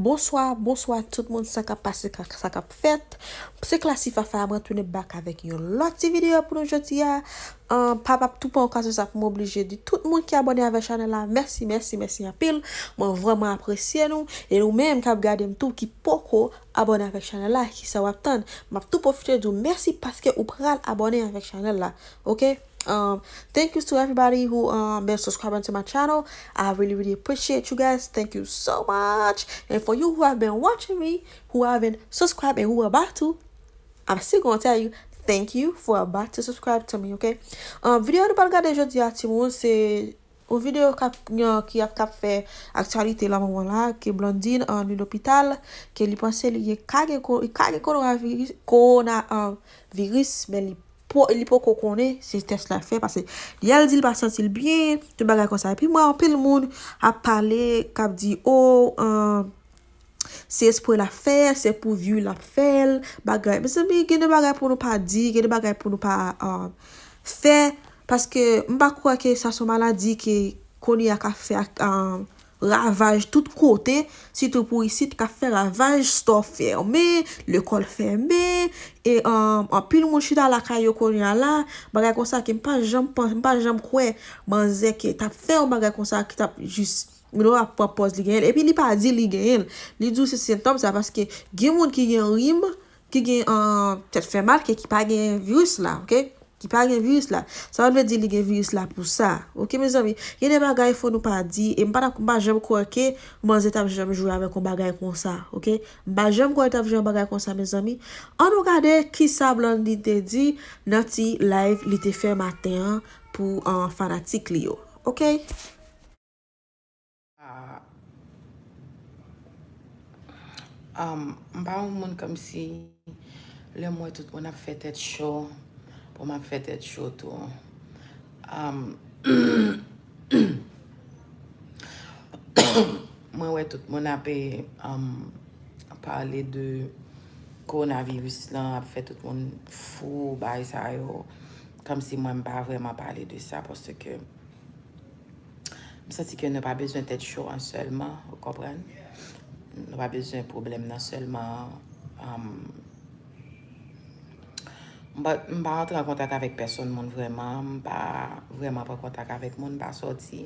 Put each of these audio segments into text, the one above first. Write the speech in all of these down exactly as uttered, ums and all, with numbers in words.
Bonswa, bonswa tout moun, sa k ap pase, sa k ap fèt. Se Classy Fafa, mwen tounen back avèk yon lòt ti videyo pou nou jodi a. An, pa, m ap tou pran okazyon sa pou m oblije di tout moun ki abòne avèk chanèl la, mèsi, mèsi, mèsi anpil. Mwen vrèman apresye nou. E nou menm k ap gade m tou ki poko abòne avèk chanèl la, kisa w ap tann? M ap tou pwofite di w mèsi paske ou pral abòne avèk chanèl la, oke? Um, thank you to everybody who, um, been subscribing to my channel. I really, really appreciate you guys. Thank you so much. And for you who have been watching me, who haven't subscribed and who about to, I'm still gonna tell you, thank you for about to subscribe to me, okay? Um, videyo nou pral gade jodi a, timoun, se yon videyo k ap, yon, ki ap, k ap fè aktyalite lan moman la, ke Blondine, um, li lopital, ke li panse li gen, ka gen ko-, ka gen kowonaviris, kowona, um, viris, men li po-, li poko konnen si tès la fè, paske li al di l pa santi l byen, tout bagay konsa. Epi m wè anpil moun ap pale, k ap di, o, an, se espre l ap fè, se pou view l ap fè l, bagay. Mezanmi, gen de bagay pou nou pa di, gen de bagay pou nou pa, an, fè, paske m pa kwè ke sa se yon maladi ke kounye a ka fè ak, an, ravaj tout kote, sitou pou isit, k ap fè ravaj, store fèmen, lekòl fèmen, e, um, anpil moun chita lakay yo kounye a la, bagay konsa ke m pa janm pan-, m pa janm kwè manzè ke t ap fè yon bagay konsa ki t ap jis, you know, ap pran pòz li genyen l. Epi li pa di li genyen l. Li di w se sentòm sa, paske gen moun ki gen rim, ki gen, an, tèt fè mal, ke ki pa gen viris la, oke? Ki pa gen viris la. Sa pa vle di li gen viris la pou sa. Oke, mezanmi? Gen de bagay fò nou pa di, e m pa t ap, m pa janm kwè ke manzè t ap janm jwe avèk yon bagay konsa, oke? M pa janm kwè l t ap jwe yon bagay konsa, mezanmi. Ann nou gade kisa Blondine te di nan ti live li te fè maten an pou, an, fanatik li yo, oke? Ah, um, m pa yon moun kòmsi lè m wè tout moun ap fè tèt cho, pou m ap fè tèt cho tou. Um, mwen wè tout moun ap, um, pale de kowonaviris lan, ap fè tout moun fou, bagay sa yo. Kòmsi mwen m pa vrèman pale de sa, paske M santi ke nou pa bezwen tèt cho an sèlman, ou konprann? Nou pa bezwen pwoblèm nan sèlman. Um, but m pa antre an kontak avèk pèsonn moun vrèman, m pa vrèman pran kontak avèk moun, m pa sòti.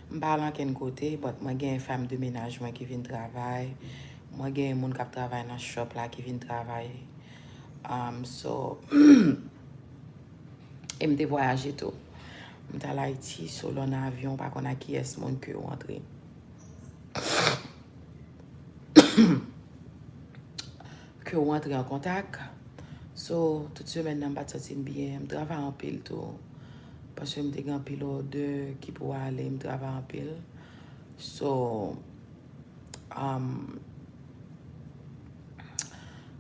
M pa al ankenn kote, but mwen gen fanm de menaj mwen ki vin travay. Mwen gen moun k ap travay nan shop la ki vin travay. Um, so, e m te vwayaje tou. M t al Ayiti, so lè w nan avyon, w pa konn ak kiyès moun ke w antre. Ke w antre an kontak. So, tout semèn nan, m pa t santi m byen. M travay anpil tou. Paske m te gen anpil òdè ki pou ale, m travay anpil. So, um,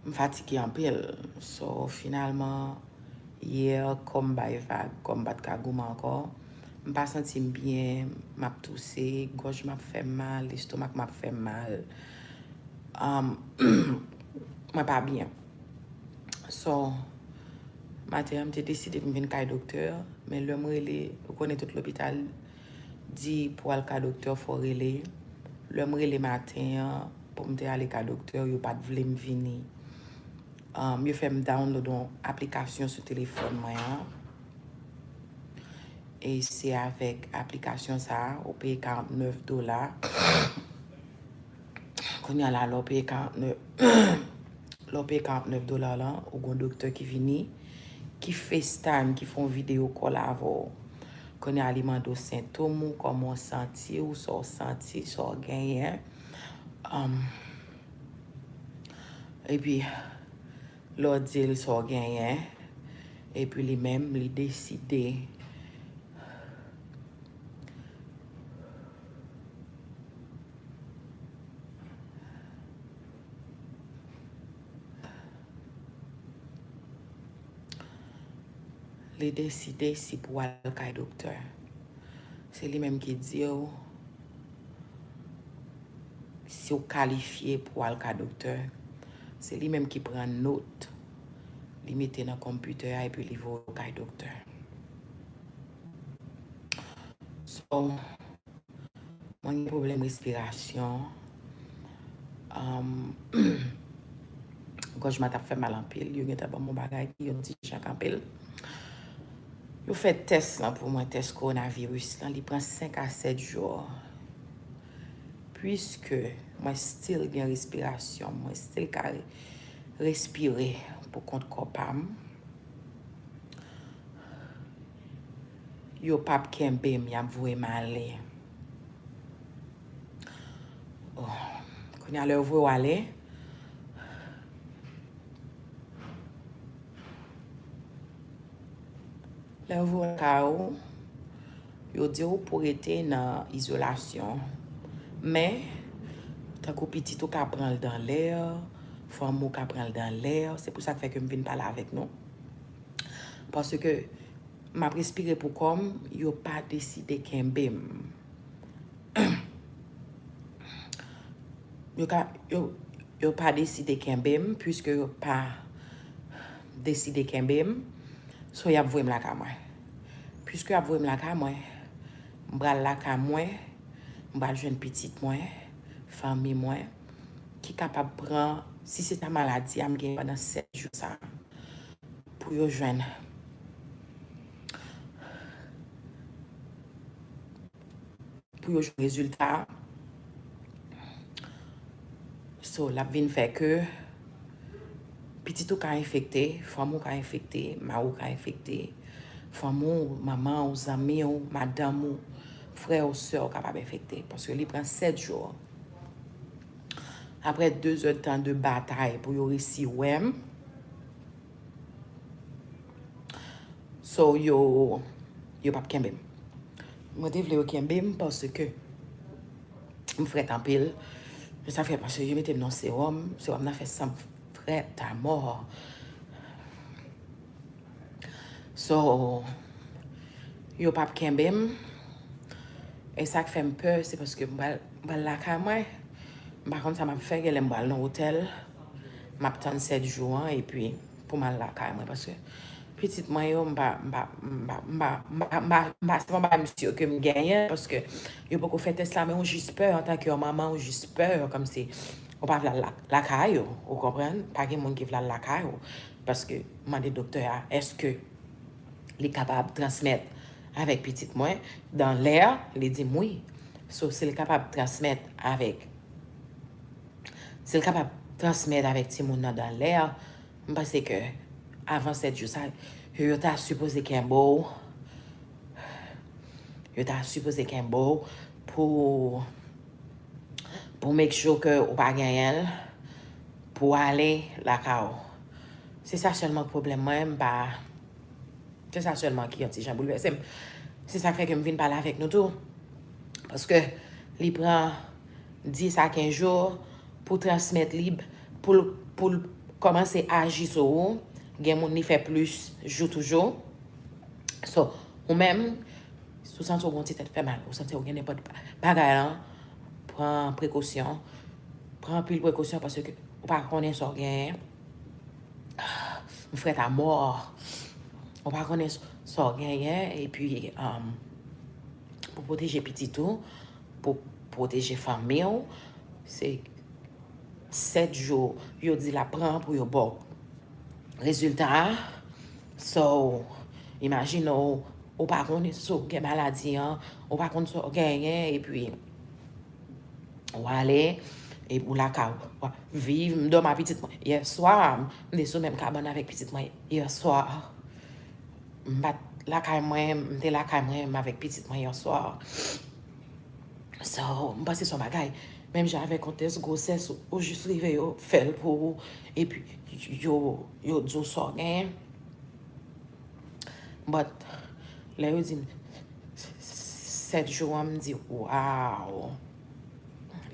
m fatige anpil. So, finalman, yè, kò m bay vag, kò m pa t ka goumen ankò. M pa santi m byen, m ap touse, gòj m ap fè m mal, lestomak m ap fè m mal. Um, mwen pa byen. So, maten an, m te deside pou m vin kay doktè, men lè m rele, ou konnen tout lopital di pou al ka doktè, fò w rele. Lè m rele maten an, pou m te ale ka doktè, yo pa t vle m vini. Um, yo fè m download yon aplikasyon sou telefòn mwen an. E se avèk aplikasyon sa a, ou peye karannèf dola. Kounye a la, lè w peye karannèf, lè w peye karannèf dola la, ou gon doktè ki vini, ki FaceTime, ki fè yon videyo call avè w. Kounye a, li mande w sentòm ou, kòman w santi w, sa w santi, sa w genyen. Um, epi, lè w di l sa w genyen, epi li menm, li deside. Li deside si pou w al kay doktè. Se li menm ki di w si w kalifye pou w al ka doktè. Se li menm ki pran nòt, li mete nan konpitè a epi li voye w kay doktè. So, mwen gen pwoblèm respirasyon. Um, gòj mwen t ap fè mal anpil. Yo gentan ban m yon bagay ki yon ti jan kanpe l. Yo fè tès lan pou mwen, tès kowonaviris lan, li pran senk a sèt jou. Piske mwen still gen respirasyon, mwen still ka re- respire pou kont kò pa m. Yo p ap kenbe m, y ap voye m ale. Oh. Kounye a lè yo voye w ale, lè yo voye w lakay ou, yo di w pou rete nan izolasyon. Men, tankou pitit ou ka pran l dan lè, fanmi w ka pran l dan lè, se pou sa k fè ke m vin pale avèk nou. Paske m ap respire pou kò m, yo pa deside kenbe m. Yo ka, yo, yo pa deside kenbe m, piske yo pa deside kenbe m. So, y ap voye m lakay mwen. Piske y ap voye m lakay mwen, m pral lakay mwen, m pral jwenn pitit mwen, fanmi mwen, ki kapab pran, si se ta maladi a m gen pandan sèt jou sa a, pou yo jwenn, pou yo jwenn rezilta. So, l ap vin fè ke pitit ou ka enfekte, fanmi w ka enfekte, mari w ka enfekte, fanmi w, manman w, zanmi w, madanm ou, frè w, sè w kapab enfekte. Paske li pran sèt jou. Apre de zè tan de batay pou yo resi wè m, so, yo, yo p ap kenbe m. Mwen te vle yo kenbe m paske m frèt anpil. Men sa fè paske yo mete m nan sewòm. Sewòm nan fè san m frèt amò. So, yo p ap kenbe m. E sa k fè m pè, se paske m pral, m pral lakay mwen. M pa konn sa m ap fè, genlè m pral nan otèl. M ap tann sèt jou an, epi pou m al lakay mwen. Paske pitit mwen yo, m pa, m pa, m pa, m pa, m pa, m pa, m pa, se pa yon bagay m si ke m genyen, paske yo poko fè tès la, men ou jis pè, antanke yon manman, ou jis pè, kòmsi ou pa vle al la- lakay ou, ou konprann? Pa gen moun ki vle al lakay ou, paske m mande doktè a, èske li kapab transmèt avèk pitit mwen dan lè, li di m wi. So, si l kapab transmèt avèk, si l kapab transmèt avèk timoun nan dan lè, m panse ke avan sèt jou sa, yo ta sipoze kenbe w, yo ta sipoze kenbe w pou, pou make sure ke ou pa genyen l, pou ale lakay ou. Se sa sèlman k pwoblèm mwen, m pa, se sa sèlman ki yon ti jan boulvèse m. Se sa k fè ke m vin pale avèk nou tou. Paske li pran dis a kenz jou pou transmèt li, pou l, pou l kòmanse aji sou ou. Gen moun li fè plis jou toujou. So, ou menm, si w santi w gen yon ti tèt fè mal, ou santi w gen nenpòt bagay lan, pran prekosyon. Pran anpil prekosyon paske ou pa konnen sa w genyen. M frèt amò. Ou pa konnen sa w genyen, epi, um, pou pwoteje pitit ou, pou pwoteje fanmi w, se sèt jou yo di l ap pran pou yo ba w rezilta a. So, imajine w, ou pa konnen si w gen maladi an, ou pa konn sa w genyen, epi w ale, epi w lakay ou, w ap viv, m dòmi ak pitit mwen. Yèswa, m te sou menm kabann avèk pitit mwen. Yèswa, m pa t lakay mwen, m te lakay mwen, m avèk pitit mwen yèswa. So, m panse se yon bagay, menm jan avèk yon tès gwosès, ou jis rive yo fè l pou ou, epi yo, yo di w sa w genyen. But, lè yo di m sèt jou an, m di, waw!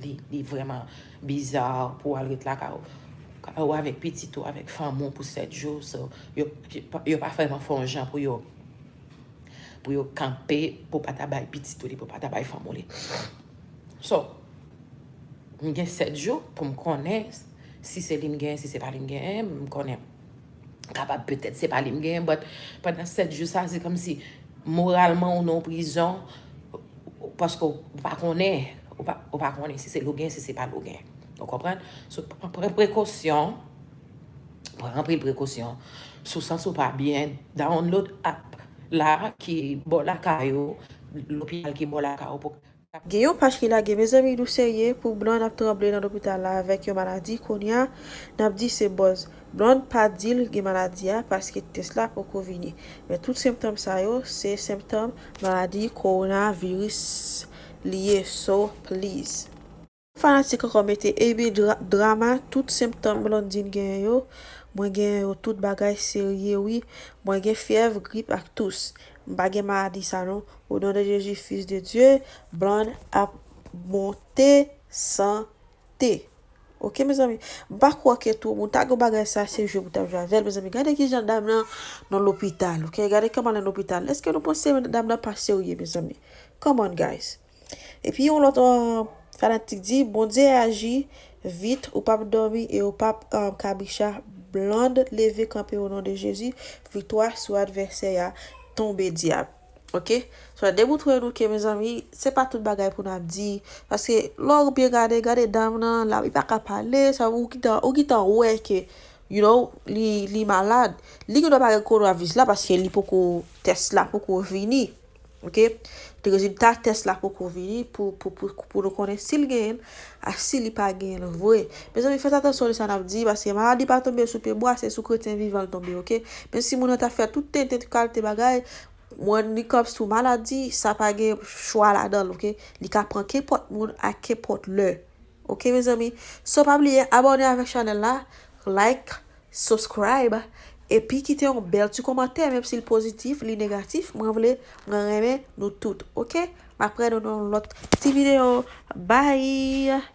Li, li vrèman biza pou w al ret lakay ou, ou avèk pitit ou, avèk fanmi w pou sèt jou. So, yo, yo pa, yo pa vrèman fè yon jan pou yo, pou yo kanpe, pou pa ta bay pitit ou li, pou pa ta bay fanmi w li. So, m gen sèt jou pou m konnen si se li m genyen, si se pa li m genyen, m konnen kapab petèt se pa li m genyen, but pandan sèt jou sa, se kòmsi moralman ou nan yon prizon, paske ou pa konnen, ou pa, ou pa konnen si se li w genyen, si se pa li w genyen. Ou konprann? So, pran prekosyon, pran anpil prekosyon. Si w santi w pa byen, download app la ki bò lakay ou, lopital ki bò lakay ou. Gen yon paj ki lage, mezanmi, nou serye, pou Blonde ap tranble nan lopital la avèk yon maladi. Kounye a, n ap di se buzz. Blonde pa di l gen maladi a paske tès la poko vini. Men tout sentòm sa yo, se sentòm maladi kowonaviris li ye, so please. Fanatik ankò mete, ebyen dra-, drama, tout sentòm Blondine genyen yo, mwen genyen yo, tout bagay serye wi. Mwen gen fyèv, grip ak tous. M pa gen maladi sa non. O non de Jezi, Fis de Dye, Blonde ap monte sante. Ok, mezanmi? M pa kwè ke tout moun ta gen bagay sa, se jwe pou t ap jwe avè l, mezanmi. Gade kijan dam nan nan lopital, ok? Gade kòman l nan lopital. Èske nou panse dam nan pa serye, mezanmi? Come on, guys. Epi yon lòt, euh, fanatik di, Bondye aji vit, ou p ap dòmi e ou p ap, euh, kabicha. Blonde leve kanpe o non de Jezi, viktwa sou advèsè a, tonbe dyab. Ok? So, demontre nou ke, mezanmi, se pa tout bagay pou n ap di. Paske, lè w byen gade, gade dam nan, la, li pa ka pale, sa, ou gentan, ou gentan wè ke, you know, li, li malad. Li gendwa pa gen kowonaviris la, paske li poko, tès la poko vini. Ok? Te rezilta tès la poko vini pou, pou, pou, pou nou konnen si l genyen l, ak si li pa genyen l vre. Mezanmi, fè atansyon de sa n ap di, paske maladi pa tonbe sou pye bwa, se sou kretyen vivan l tonbe, ok? Menm si moun nan ta fè tout tenten, tout kalite bagay, when it comes to maladi, sa pa gen chwa ladan l, ok? Li ka pran kenpòt moun ak kenpòt lè. Ok, mezanmi? So, pa bliye abòne avèk chanèl la, like, subscribe, epi kite yon bèl ti kòmantè, menm si l pozitif, li negatif, mwen vle, mwen renmen nou tout, ok? M ap wè nou nan yon lòt ti videyo. Bye!